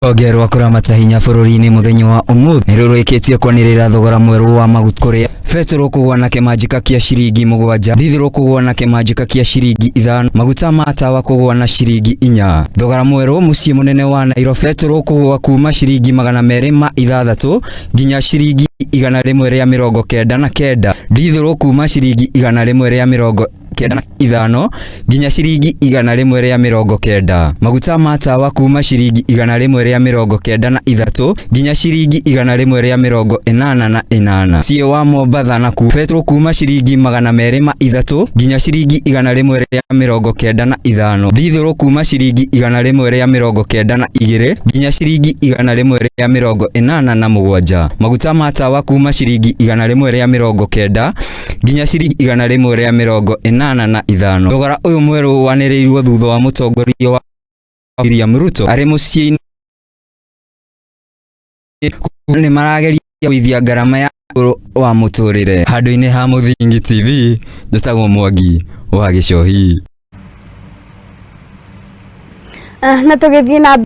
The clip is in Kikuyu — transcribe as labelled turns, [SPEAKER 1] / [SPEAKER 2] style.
[SPEAKER 1] Rũhonge rwa kũramata hinya bũrũri-inĩ mũthenya wa ũmũthĩ nĩ rũrĩkĩtie kwanĩrĩra thogora mwerũ wa maguta kũrĩa betũrũ kũgũa na kĩmanjĩka kĩa ciringi 7, ndithũrũ kũgũa na kĩmanjĩka kĩa ciringi 5, maguta ma tawa kũgũa na ciringi 4. Thogora mwerũ mũciĩ mũnene wa Nairobi, betũrũ kũgũa kuma ciringi 206 nginya ciringi 199, ndithũrũ kuma ciringi 195 nginya ciringi 190, maguta ma tawa kuma ciringi 193 nginya ciringi 188. Mũciĩ wa Mombatha nakuo betũrũ kuma ciringi 203 nginya ciringi 195, ndithũrũ kuma ciringi 192 nginya ciringi 187, maguta ma tawa kuma ciringi 190 nginya ciringi 185. Thogora ũyũ mwerũ wanĩrĩirwo thutha wa mũtongoria wa William Ruto arĩ mũciĩ-inĩ nĩ marageria kũgũithia ngarama ya igũrũ wa mũtũrĩre. Handũ-inĩ ha Mũthingi TV, njĩtagwo Mwangi wa Gĩcohi.
[SPEAKER 2] Na tũgĩthiĩ na